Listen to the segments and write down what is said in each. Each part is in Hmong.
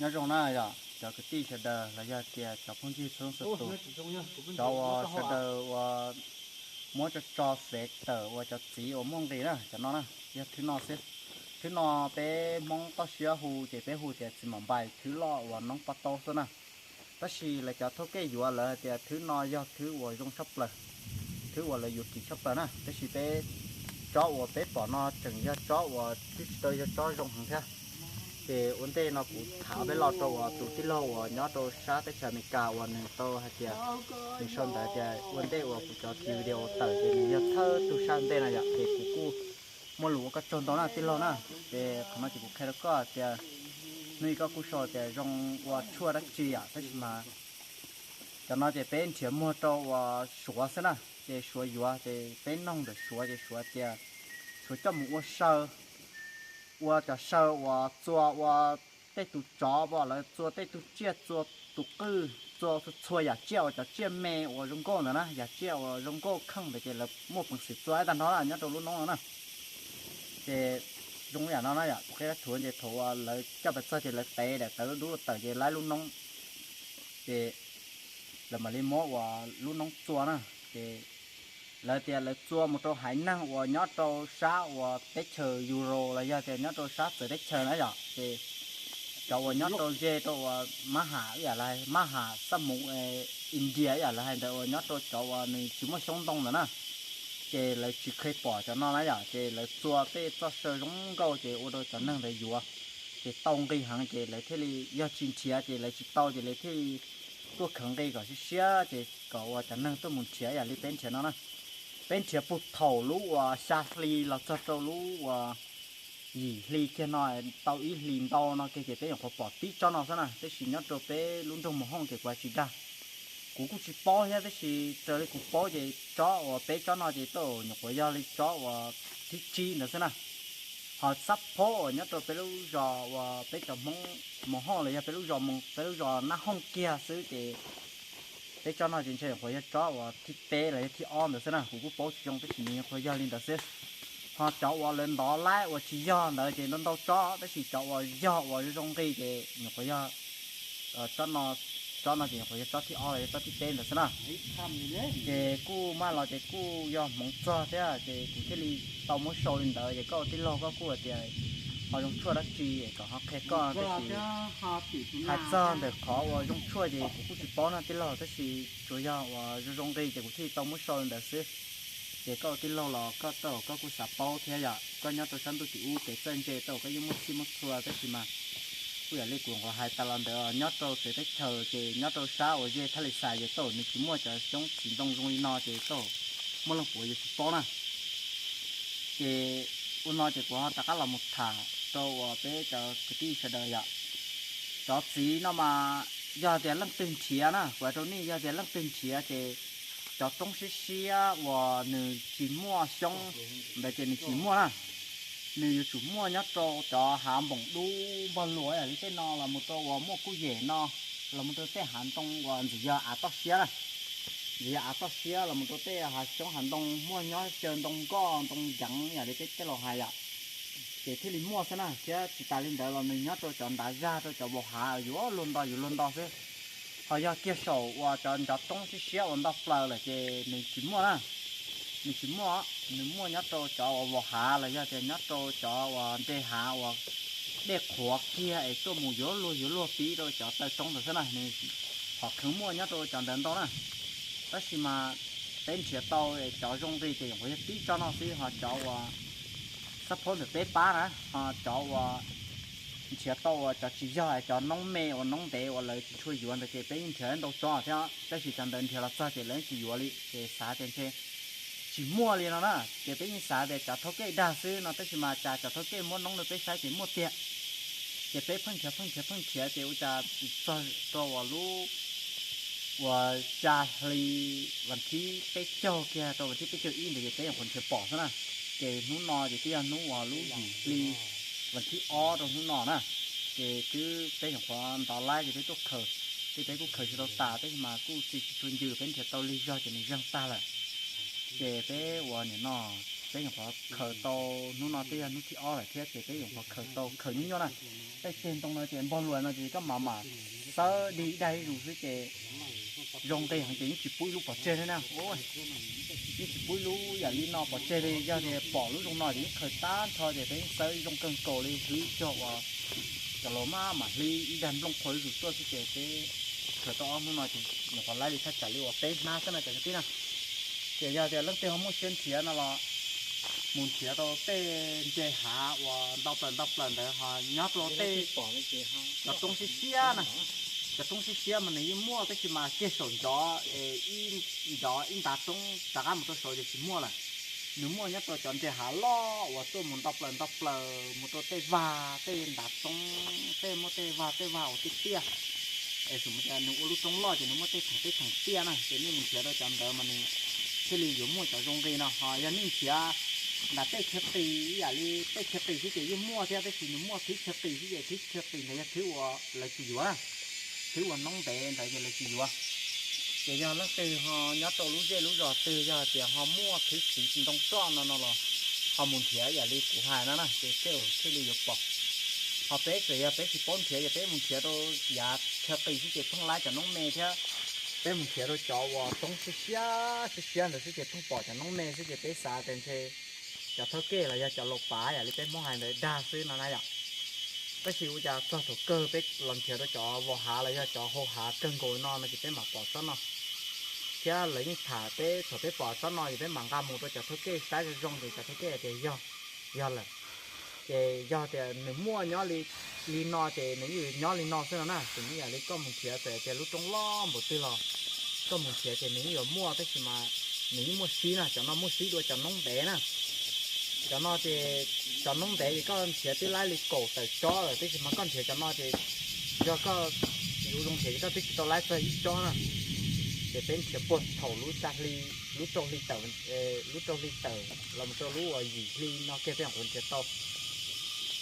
Nyob zoo na yom cov kwv tij sawv daws los yog tias cov phooj ywg txhua leej txhua tus, cov uas sawv daws uas muab tso tso fev tawm uas cov txiv uas muaj nqis na, cov no na, yog thwb no xwb. Thwb no peb Hmoob toj siab hu ces peb hu tias txiv mam npais, thwb loj uas noob pob taub xwb na. Tab sis lawv cov thawj kej yuav lawv hais tias thwb no yog thwb uas zoo tshaj plaws, thwb uas lawv yuav kim tshaj plaws na. Tab sis peb tsob uas peb pom no tseem yog tsob uas twb tsis tau yog tsob zoo heev thiab. Ces ua ntej no kuv tham peb lo rau uas tus tij laug uas nyob rau sab teb chaws Amelikas uas nws tau hais tias, nws sau ntawv tias ua ntej uas kuv cov video tawm ces nws yog thawj tug sab ntej no yom, ces kuv kuj muaj lus ua koj tsaug ntau na tij laug na. Ces qhov no ces kuv qhia rau koj tias, hnub ib koj kuj sau tias zoo ua tshuaj dab tsi yom, tab sis mas cov no ces peb nrhiav muag rau uas Suav xwb na. Ces Suav yuav ces peb noog ntawm Suav ces Suav tias Suav coj mus ua saw, ua cov saw uas txua ua tej tus tsov, lawv txua tej tug tsiaj, txua tus qwj, txua txhua yam tsiaj uas cov tsiaj me uas zoo nkauj ntawd na, yam tsiaj uas zoo nkauj kheej ntawd ces lawv muaj peev xwm txua ib tag nrho na nyob rau lub noob no na. Ces zoo yam no na yom, kuv qhia thuav ces thaum uas lawv coj pes txog ces lawv tev daim tawv lub dub tawm ces laib lub noob, ces lawv mam li muab uas lub noob txua na. Ces lawv tias lawv txua mus rau haiv neeg uas nyob rau sab uas teb chaws Europe los yog tias nyob rau sab txawv teb chaws na yom, ces cov uas nyob rau ze rau uas mab ham ib yam li mab ham xab mus India ib yam li hais ntawd uas nyob rau cov uas nws tsis muaj xyoob ntoo ntawd na, ces lawv tsis kheev pom cov no na yom, ces lawv txua tej txoj saw zoo nkauj ces ua rau cov neeg ntawd yuav, ces tau nqi heev ces lawv thiaj li, yog tsis nrhiav ces lawv tsis tau ces lawv thiaj li tuaj khaws nqi kom siab siab ces kom uas cov neeg tuaj mus nrhiav ib yam li peb nrhiav no na. Peb nrhiav puag thaum lub uas xya hli los txog rau lub uas yim hli kiag no, tau ib hlis ntau no kiag ces peb nyuam qhuav pom tib tsob no xwb na, tab sis nyob rau peb lub nroog Mus Hooj ces kuv tsis dag. Kuv kuj tsis paub thiab, tab sis raws li kuv paub ces tsob uas peb tsob no ces tau nyuam qhuav yog li tsob uas thib tsib ntawd xwb na. Ho xab phob uas nyob rau peb lub zos uas peb cov Hmoob Mus Hooj los yog peb lub zos, peb lub zos Nab Hooj kiag xwb ces peb tsob no ces ntshe nyuam qhuav yog tsob uas thib peb los yog thib ob ntawd xwb na, kuv kuj paub tsis zoo tab sis nws nyuam qhuav yog li ntawd xwb. Ho cov uas lawv ntov laib uas tsis yog ntawd ces ntau ntau tsob, tab sis cov uas yog uas zoo nqi ces nyuam qhuav yog tsob no, tsob no ces nyuam qhuav yog tsob thib ob los yog tsob thib peb ntawd xwb na. Ces kuj maj los ces kuj yog hmoov txog thiab ces kuv thiaj li tau muab sau li ntawd ces koj ua tij laug koj kuj hais tias ho zoo tshuaj dab tsi es kom ho qhia koj tab sis hais txog ntawm qhov uas zoo tshuaj ces kuv kuj tsis paub na tij laug, tab sis tsuas yog uas zoo zoo nqi ces kuv thiaj li tau muab sau li ntawd xwb. Ces koj ua tij laug los koj tau koj kuj xav paub thiab yom, koj nyob rau sab ntuj tim ub kev txawj ntse tau koj yeej muaj txhij muaj txhua tab sis mas kuj yam li kuv nyuam qhuav hais tas los ntawd, nyob rau txawv teb chaws ces nyob rau sab uas ze thaj li xais ces tau nws tsis muaj cov xyoob txiv ntoo zoo li no ces tau muaj leej puav yuav tsis paub na. Ces ua no ces kuv ho rov qab los mus tham rau uas peb cov kwv tij sawv daws yom. Cov txiv no mas yog tias leej twg nrhiav na, kuv hais rau nej yog tias leej twg nrhiav ces cov roob siab siab uas nws tsis muaj xyoob ntawd ces nws tsis muaj na. Nws yuav tsum muaj nyob rau cov hav npoom dub npog luas yam li tej no los mus rau uas muaj kuj yem no, los mus rau tej hav ntoo uas ntxim yog av toj siab na. Ntxim yog av toj siab los mus rau tej hav xyoob hav ntoo muaj nyob caw ntoo nkoj ntoo nceev yam li peb tej laus hais yom. Ces thiaj li muaj xwb na, thiab tsis tas li ntawd los nws nyob rau cov ntav zag rau cov vos hav yuav luag nto yuav luag nto xwb. Ho yog kiag saum uas cov ncov roob siab siab uas nto plaws lawm ces nws tsis muaj na. Nws tsis muaj, nws muaj nyob rau cov uas vos hav los yog tias nyob rau cov uas nte hav uas dej qhuav kiag es tuaj mus yuav luag yuav luag pib rau cov taw roob ntawd xwb na, nws qhov kheev muaj nyob rau cov ntawd ntau na. Tab sis mas peb nrhiav tau cov zoo nqi ces nyuam qhuav yog tib tsob no xwb, ho cov uas xab phob ntawm peb pab na, ho cov uas nrhiav tau uas cov tsis yog cov noob me uas noob ntev uas lawv tsis tshua yuav ntawd ces peb yeej nrhiav ntau tsob thiab, tab sis cov ntawd nrhiav los txog ces lawv tsis yuav li ces xav tias ntshe tsis muaj li no na. Ces peb yeej xav tias cov thawj kej dag xwb no, tab sis mas cas cov thawj kej muab noob rau peb saib ces muaj tiag. Ces peb pheej nrhiav pheej nrhiav pheej nrhiav ces ua cas txog rau uas lub uas xya hli vas thib peb caug kiag rau vas thib peb caug ib ntawd ces peb nyuam qhuav nrhiav pom xwb na. Ces hnub no ces twb yog hnub uas lub yim hli vas thib ob rau hnub no na. Ces twb peb nyuam qhuav ntov laib ces peb tuaj khaws, ces peb kuj khaws tsis tau tas tab sis mas kuj tsis tshua ncw, peb nrhiav tau lig zog ces nws zeeg tag lawm. Ces peb uas nim no Peb nyuam qhuav khaws tau, hnub no twb yog hnub thib ob lawm thiab ces peb nyuam qhuav khaws tau khaws nyuaj nyuaj na. Tej ceg ntoo no ces npog luas no ces koj mam mam xawb dig ib daim ib zus xwb ces zoo nqi heev ces yeej tsis pub ib lub pov tseg li na. Yeej tsis pub ib lub yam li no pov tseg li, yog tias pom lub zoo no ces yeej khaws tag nrho ces peb yeej xawb zoo kawg nkaus li, hlwb cog uas cov laus maj mam hlwb ib daim nplooj qhuav ib zus tuaj xwb ces peb khaws tau ob hnub no ces nyuam qhuav laib li thaj tsam li uas peb hnab xwb no cov kwv tij na. Ces yog tias leej twg ho muaj siab nrhiav no los mus nrhiav rau tej nte hav uas ntau plaws ntau plaws ntawd ho nyob rau tej cov roob siab siab na. Cov roob siab siab mas nws yeej muaj tab sis mas kiag saum ncov, ncov ib ntav roob rov qab mus rau saud ces tsis muaj lawm. Nws muaj nyob rau cov nte hav loj uas tuaj mus ntau plaws ntau plaws mus rau tej vag tej ntav roob, tej muaj tej vag tej vag uas tiaj tiaj. Es xum tias nws ua lub roob loj ces nws muaj tej theem tej theem tiaj na, ces nej mus nrhiav rau cov ntawd mas nws thiaj li yuav muaj cov zoo nqi no. Ho yog nej nrhiav nram tej chaw qis ib yam li tej chaw qis xwb ces yeej muaj thiab, tab sis nws muaj thwv chaw qis xwb ces thwv chaw qis ntawd yog thwv uas lawv tsis yuav na. Thwv uas noob ntev ntawd ces lawv tsis yuav. Ces yog leej twg ho nyob rau lub zej lub zos twg yog tias ho muaj thwv txiv ntoo roj no no los ho mus nrhiav yam li kuv hais no na ces tej zaum thiaj li yuav pom. Ho peb txawm yog peb tsis paub nrhiav ces peb mus nrhiav rau yav chaw qis xwb ces pheej laib cov noob me thiab. Peb mus nrhiav rau cov uas roob siab siab siab siab ntawd xwb ces pheej pom cov noob me xwb ces peb xav tias ntshe cov thawj kej los yog cov laus pav yam li peb Hmoob hais ntawd dag xwb no na yom. Tab sis ua cas txog thaum kawg peb los nrhiav rau cov vos hav los yog cov hau hav kawg nkaus no no ces peb mam pom tsob no. Thiab lawv yeej tham peb thaum peb pom tsob no ces peb mam nqa mus rau cov thawj kej saib zoo zoo ces cov thawj kej tias yog, yog lawm. Ces yog tias nws muaj nyob li no ces nws yeej yuav nyob li no xwb no na, tsis muaj yam li koj mus nrhiav txawm tias lub roob loj npaum twg los koj mus nrhiav ces nws yeej yuav muaj tab sis mas nws yeej muaj sib na, cov no muaj sib dua cov noob ntev na. Cov no ces cov noob ntev ces koj nrhiav twb laib li kaum tawm tsob lawm tab sis mas koj nrhiav cov no ces yog koj yuav zoo nrhiav ces koj twb tsis tau laib txog ib tsob na. Ces peb nrhiav puag thaum lub xya hli, lub rau hli tawm, lub rau hli tawm los mus rau lub uas yim hli no kiag peb nyuam qhuav nrhiav tau.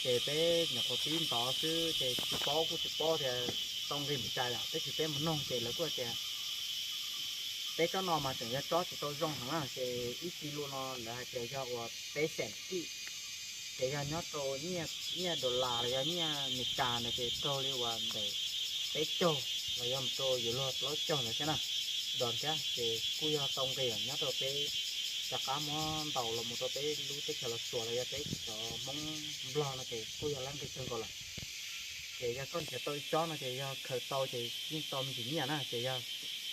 Ces peb nyuam qhuav pib ntov xwb ces tsis paub kuj tsis paub tias tau nqi npaum cas yom, tab sis peb mus noog ces lawv kuj tias peb tsob no mas tseem yog tsob tsis tau zoo heev na, ces ib ci lus no lawv hais tias yog uas peb xeem kij, ces yog nyob rau nyiaj dollar los yog nyiaj Meskas ntawd ces raug li uas ntawm peb caug los yog mus rau yuav luag plaub caug ntawd thiab na, dos thiab ces kuj yog tau nqi nyob rau peb rov qab muab ntaus los mus rau peb lub teb chaws Los Tsuas los yog peb cov Hmoob Nplog no ces kuj yog laib nqi kawg nkaus lawm. Ces yog koj nrhiav tau ib tsob no ces yog khaws tau ces yeej tau me ntsis nyiaj na, ces yog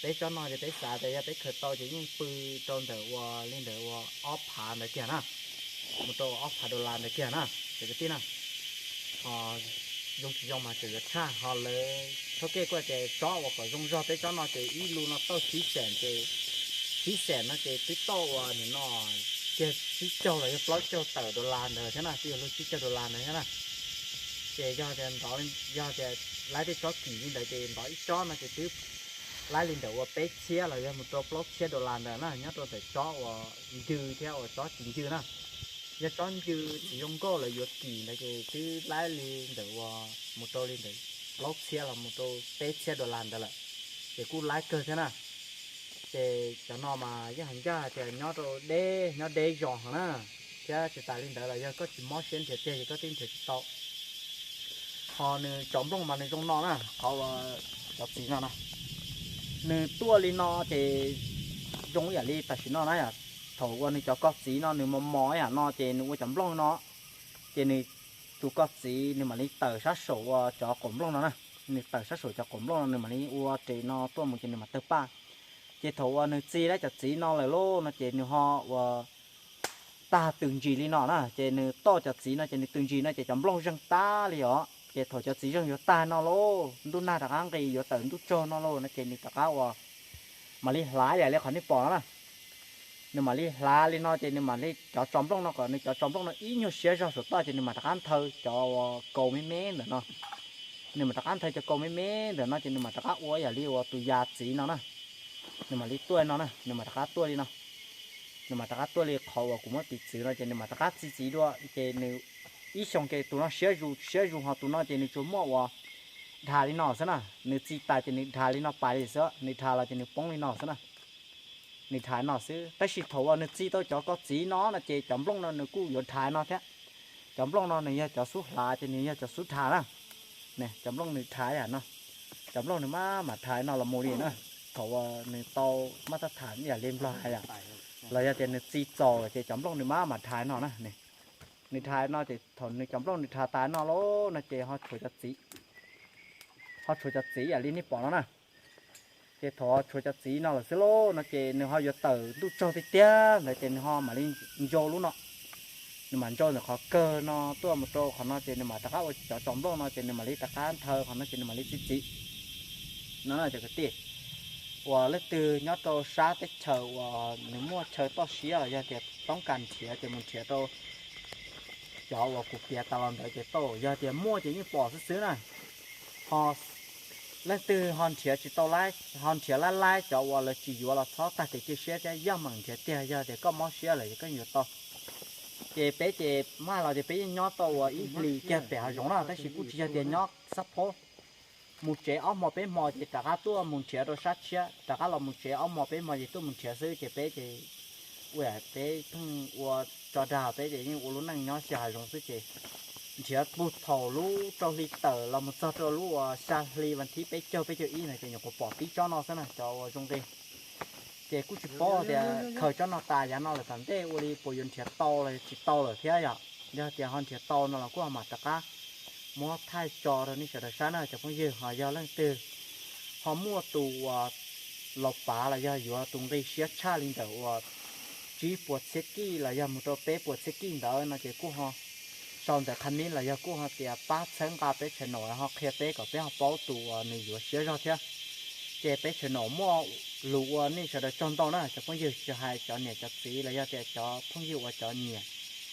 peb tsob no ces peb xav tias yog peb khaws tau ces yeej pw rau ntawm uas li ntawd uas ob phav ntawd kiag na, mus rau ob phav dollar ntawd kiag na, cov kwv tij na. Ho zoo tsis zoo mas tseem yuav tshaj, ho lawv thawj kej kuj tias tsob uas kom zoo zog peb tsob no ces ib lus no tauj tsib xees ces, tsib xees no ces twb tauj uas nim no kiag tsib caug los yog plaub caug tawm dollar ntawd thiab na, twb yuav luag tsib caug dollar ntawd thiab na. Ces yog tias ntov, yog tias laib tej tsob kim li ntawd ces ntov ib tsob no ces twb laib li ntawm uas peb txhiab los yog mus rau plaub txhiab dollar ntawd na, nyob rau ntawm tsob uas ncw thiab uas tsob tsis ncw na. Yog tsob ncw txiv zoo nkauj lawv yuav kim ntawd ces twb laib li ntawm uas mus rau li ntawm plaub txhiab los mus rau peb txhiab dollar ntawd lawm, ces kuj laib kawg thiab na. Ces cov no mas yeej hais ncaj tias nyob rau deb, nyob deb zos heev na, thiab tsis tas li ntawd los yog koj tsis mob siab nrhiav tiag ces koj twb nrhiav tsis tau. Ho nws cov nplooj mas nws zoo no na, qhov uas cov txiv no na, nws tuaj li no ces zoo yam li tam sim no na yom. Thaum uas nws cov ko txiv no nws mos mos yam no ces nws ua cov nplooj no, ces nws tus ko txiv nws mam li tawm sab saum uas cov qaum nplooj no na. Nws tawm sab saum cov qaum nplooj no nws mam li ua res no tuaj mus ces nws mam tawg paj. Ces thaum uas nws txi lawm cov txiv no lawm lauj no ces nws ho ua tag tws ntsis li no na, ces nws toj cov txiv no ces nws tws ntsis no ces cov nplooj zeeg tag li os. Ces thaum cov txiv zeeg yuav tag no lauj, ntuj nag rov qab nqis yuav tawm ntuj tsaug no lauj no ces nws rov qab ua, mam li hlav ib yam li qhov nej pom no na. Nws mam li hlav li no ces nws mam li cov tso nplooj no kom nws cov tso nplooj no ib nyuag siab zog saum toj ces nws mam rov qab nthaw cov uas kaus me me ntawm no. Nws mam rov qab nthaw cov kaus me me ntawm no ces nws mam rov qab ua yam li uas tus yas txiv no na. Nws mam li tuaj no na, nws mam rov qab tuaj li no. Nws mam rov qab tuaj li qhov uas kuv muab piv txwv no ces nws mam rov qab txi txiv dua ces nws ib xyoos ces tus no siab zus siab zus ho tus no ces nws tsuas muaj uas dhas li no xwb na. Nws txi tas ces nws dhas li no pais li xwb, nws dhas los ces nws poob li no xwb na. nws dhais no xwb. Tab sis thaum uas nws txi tau cov ko txiv no no ces cov nplooj no nws kuj yuav dhais no thiab. Cov nplooj no nws yog cov xub hlav ces nws yog cov xub dhais na. Cov nplooj nws dhais yam no, cov nplooj nws maj mam dhais no los mus li na. Thaum uas nws tau maj thab tham ib yam li nplog hais yom, los yog tias nws txi txaus ces cov nplooj nws maj mam dhais no na. Nws dhais no ces thaum nws cov nplooj nws dhais tas no lauj no ces ho tshuav cov txiv, ho tshuav cov txiv yam li nej pom no na. Ces thaum tshuav cov txiv no lawm xwb lauj no ces nws ho yuav tawm ntuj tsaug tiag tiag ntawd ces nws ho mam li ntsau lub no. Nws mam ntsau ntawm qhov kawg no tuaj mus rau qhov no ces nws mam rov qab ua cov tsob nplooj no ces nws mam li rov qab nthaw qhov no ces nws mam li txi txiv no na cov kwv tij. Uas leej twg nyob rau sab teb chaws uas nws muaj chaw toj siab los yog tias toob kas nrhiav ces mus nrhiav rau cov uas kuv piav tas los ntawd ces tau, yog tias muaj ces yeej pom xwb xwb na. Ho leej twg ho nrhiav tsis tau, ho nrhiav laib laib cov uas lawv tsis yuav los txhob tag kev cia siab thiab, yeej meem nrhiav tiag, yog tias koj mob siab lawm ces koj yuav tau. Ces peb ces maj los ces peb yeej nyob tau uas ib hlis kiag pem hav zoov na, tab sis kuj tsis yog tias nyob xab phob. Mus tsev ob hmo peb hmo ces rov qab tuaj mus nrhiav rau sab tshiab, rov qab los mus tsev ob hmo peb hmo ces tuaj mus nrhiav xwb ces peb ces ua peb pheej ua tso dag peb ces yeej ua lub neej nyob xyaw hav zoov xwb ces nrhiav puag thaum lub rau hli tawm los mus txog rau lub uas xya hli vas thib peb caug peb caug ib no ces nyuam qhuav pom tib tsob no xwb na cov uas zoo nqi. Ces kuj tsis paub tias khaws tsob no tas yav no lawm tom ntej ua li puas yuav nrhiav tau los tsis tau lawm thiab yom. Yog tias ho nrhiav tau no los kuj ho mam rov qab muab thaij tso rau nej sawv daws saib na cov phooj ywg. Ho yog leej twg ho muaj tus uas laus pav los yog yuav tus nqi siab tshaj li ntawm uas tsib puas txhiab kij los yog mus rau peb puas txhiab kij ntawd no ces kuj ho sau ntawv qha mib los yog kuj ho tias pab txhawb nqa peb channel ho qhia peb kom peb ho paub tus uas nws yuav siab zog thiab. Ces peb channel muaj lus ua nej sawv daws tsaug ntau na cov phooj ywg, tsis hais cov niam cov txiv los yog tias cov phooj ywg uas cov nyiam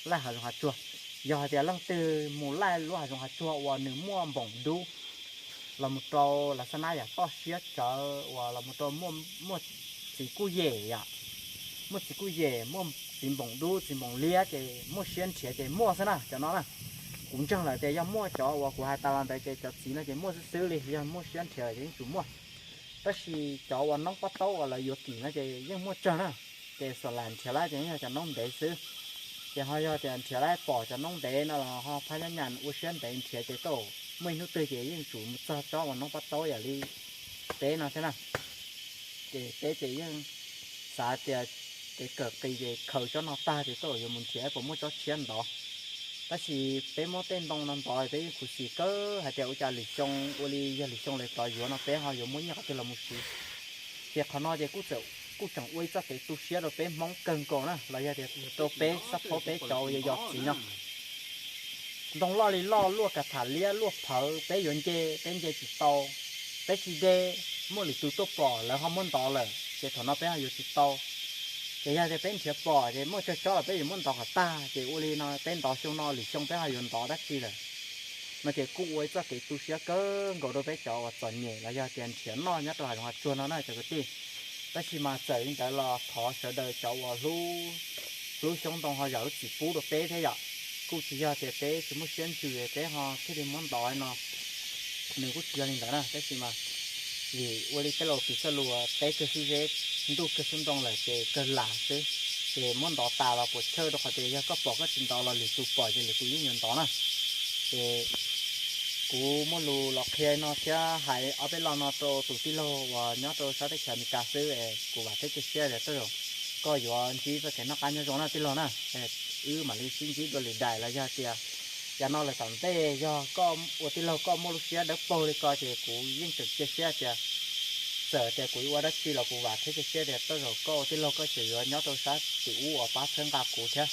laij hav zoov hav tsuag. Yog hais tias leej twg mus laij lub hav zoov hav tsuag uas nws muaj npoom dub los mus rau las xab nab yam toj siab tsawv uas los mus rau muaj txiv kuj yem yom, muaj txiv kuj yem, muaj txiv npoom dub txiv npoom liab ces muaj siab nrhiav ces muaj xwb na cov no na. Kuv ntseeg lawm tias yog muaj cov uas kuv hais tas los ntawd ces cov txiv no ces muaj xwb xwb li, yog muaj siab nrhiav ces yeej tsum muaj. Tab sis cov uas noob pob taub uas lawv yuav kim no ces yeej muaj tsawg na. Ces xuam lam nrhiav laib ces yeej yog cov noob ntev xwb. Ces ho yog tias nrhiav laib pom cov noob ntev no los ho phab nyab nyam ua siab ntev nrhiav ces tau muaj ib hnub twg ces yeej tsum mus txog tsob uas noob pob taub yam li peb no thiab na. Ces peb ces yeej xav tias kev kawm qis ces khaws tsob no tag ces tau yuav mus nrhiav puas muaj tsob tshiab ntov. Tab sis peb muab tej ntoo no ntov peb yeej khuv xim kawg hais tias ua cas lwm xyoo ua li yog lwm xyoo lawv rov yuav no peb ho yuav muaj nyiaj qhov twg los mus siv. Ces qhov no ces kuj tseem ua ib txoj kev tu siab rau peb Hmoob kawg nkaus na los yog tias rau peb xab phob peb cov uas yos yos txiv no. Ntoo loj li loj, luaj kas tham liab luaj phawv peb yuav nce peb nce tsis tau, peb tsis de, muaj lwm tus tuaj pom lawv ho muab ntov lawm ces thaum no peb ho yuav tsis tau. Ces yog tias peb nrhiav pom ces muaj tsawg tsob los peb yuav muab ntov kom tag ces ua li no peb ntov xyoo no lwm xyoo peb ho yuav ntov dab tsi lawm. No ces kuj ua ib txoj kev tu siab kawg nkaus rau peb cov uas txom nyem los yog tias nrhiav noj nyob rau hav zoov hav tsuag no na cov kwv tij. Tab sis mas txawm li ntawd los thov sawv daws cov uas hlub xyoob ntoo ho zam lub txim pub rau peb thiab yom. Kuj tsis yog tias peb tsis muaj siab ntsws peb ho thiaj li muab ntov no, nws kuj tsis yog li ntawd na. Tab sis mas vim ua li tej laus piv txoj lus peb kawg xib zeb, ntuj kawg xyoob ntoo lawm ces kawg lam xwb. Ces muab ntov tas los puas chawj rau qhov tias yog koj pom koj tsis ntov los lwm tus pom ces lwm tus yeej yuav ntov na. Ces kuv muaj lus los qhia no thiab hais ob peb lo no rau tus tij laug uas nyob rau sab teb chaws Amelikas xwb es kuv vam thiab cia siab tias tej zaum koj yuav ntsib txoj kev noj qab nyob zoo na tij laug na. Wb mam li sib ntsib dua lwm daim los yog tias yav no lawm tom ntej yog koj ua tij laug koj muaj lub siab dawb paug li ko ces kuv yeej tseem cia siab tias txawm tias kuv yuav ua dab tsi los kuv vam thiab cia siab tias tej zaum koj ua tij laug koj tseem yuav nyob rau sab tim ub uas pab txhawb nqa kuv thiab,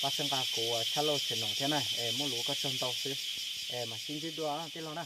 pab txhawb nqa kuv uas Tshaj Lauj channel thiab na. Es muaj lus koj tsaug ntau xwb, es mam sib ntsib dua tij laug na.